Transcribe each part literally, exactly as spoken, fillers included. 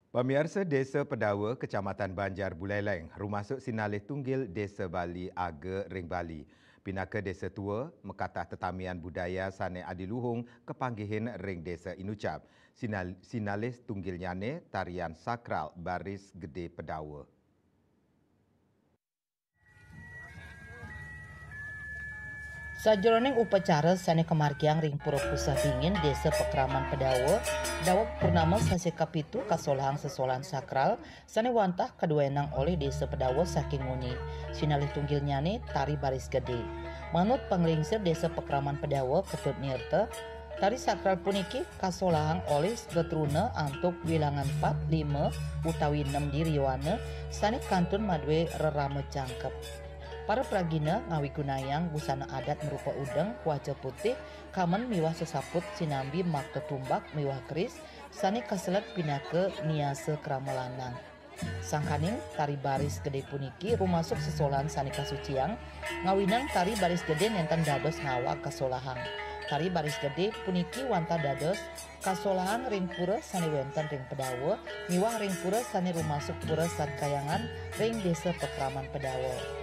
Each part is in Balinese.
Pamiarsa, Desa Pedawa, Kecamatan Banjar Buleleng, rumasuk sinalih tunggil Desa Bali Aga ring Bali. Pinaka desa tua, makatah tetamian budaya sane adiluhung kapanggihin ring Desa Inucap. Sinal-, sinalih tunggilnyane tarian sakral Baris Gede Pedawa. Sajroning upacara sane kamargiang ring Pura Puseh Dingin, Desa Pakraman Pedawa, daweg purnama sasih kapitu kasolahang sesolahan sakral sane wantah kaduenang olih Desa Pedawa saking nguni. Sinalih tunggilnyane tari baris gede. Manut panglingsir Desa Pakraman Pedawa, Ketut Nirta, tari sakral puniki kasolahang olih setruna antuk wilangan pat, lima, utawi nem diriwana sane kantun madue rerama jangkep. Para pragina ngawigunayang busana adat marupa udeng, kuaca putih, kamen miwah sesaput sinambi makta tumbak miwah keris sane kaselet pinaka niasa krama lanang. Sangkaning tari baris gede puniki rumasuk sesolahan sane kasuciang, ngawinang tari baris gede nenten dados ngawag kasolahang. Tari baris gede puniki wantah dados kasolahang ring pura sane wenten ring Pedawa miwah ring pura sane rumasuk Pura Sadkayangan ring Desa Pakraman Pedawa.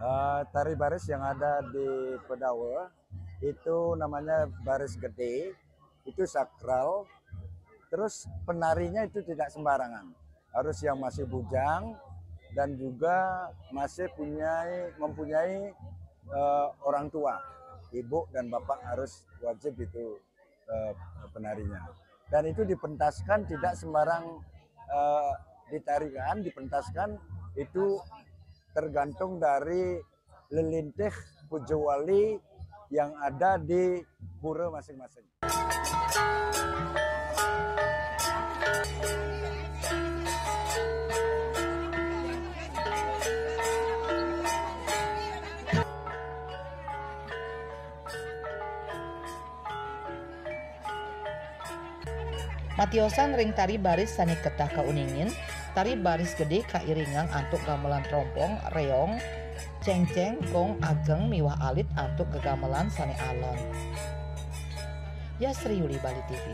Eh, tari baris yang ada di Pedawa itu namanya baris gede, itu sakral. Terus penarinya itu tidak sembarangan, harus yang masih bujang dan juga masih punya, mempunyai eh, orang tua, ibu dan bapak harus wajib itu eh, penarinya. Dan itu dipentaskan tidak sembarang eh, ditarikan, dipentaskan itu tergantung dari lelintih pujawali yang ada di pura masing-masing. Matiosan ring tari baris sane ketah kauningin, tari baris gede kairingang antuk gamelan trompong, reong, cengceng, gong ageng miwah alit antuk gegamelan sane alon. Yasri Yuli, Bali T V.